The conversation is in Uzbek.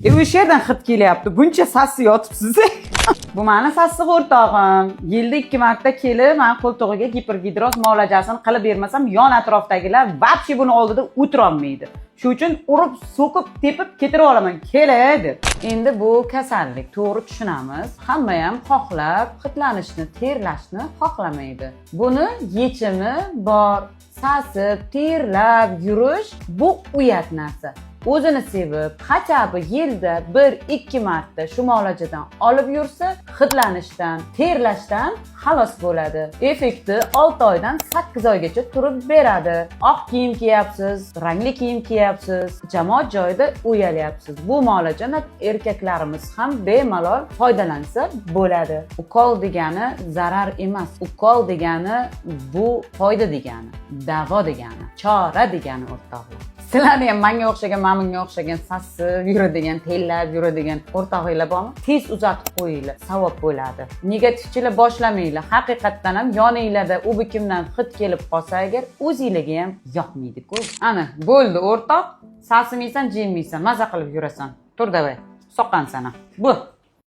O'sha yerdan hid kelyapti. Buncha sassi yotibsiz. Bu mani sassiq o'rtog'im. Yilda 2 marta kelib, mani qo'ltig'iga gipergidroz muolajasini qilib bermasam, yon atrofdagilar вообще buni oldida o'tirolmaydi. Shu uchun urib, so'kib, tepib ketirib olaman. Kel deb. Endi bu kasallik, to'g'ri tushunamiz. Hamma ham xohlab hidlanishni, terlashni xohlamaydi. Buni yechimi bor. Sasib, terlab yurish bu uyat narsa. O'zini sevib, хотя бы yilda 1-2 marta shu muolajadan olib yursa, hidlanishdan, terlashdan xalos bo'ladi. Effekti 6 oydan 8 oygacha turib beradi. Oq kiyim kiyapsiz, rangli kiyim kiyapsiz, jamoat joyida uyalyapsiz. Bu muolajani erkaklarimiz ham bemalol foydalansa bo'ladi. Ukol degani zarar emas. Ukol degani bu foyda degani, davo degani, chora degani, o'rtoqlar. Sizlarni ham manga o'xshagan, mana bunga o'xshagan sassib yuradigan, tellab yuradigan o'rtog'inglar bormi? Tez uzatib qo'yinglar, savob bo'ladi. Negativchilar boshlamanglar. Haqiqatdan ham yoninglarda u bu kimdan hid kelib qolsa agar, o'zinglarga ham yoqmaydi-ku. Ana, bo'ldi o'rtoq, sasimaysan, jiymaysan, maza qilib yurasan. Tur, давай, soqqan sana. Bu.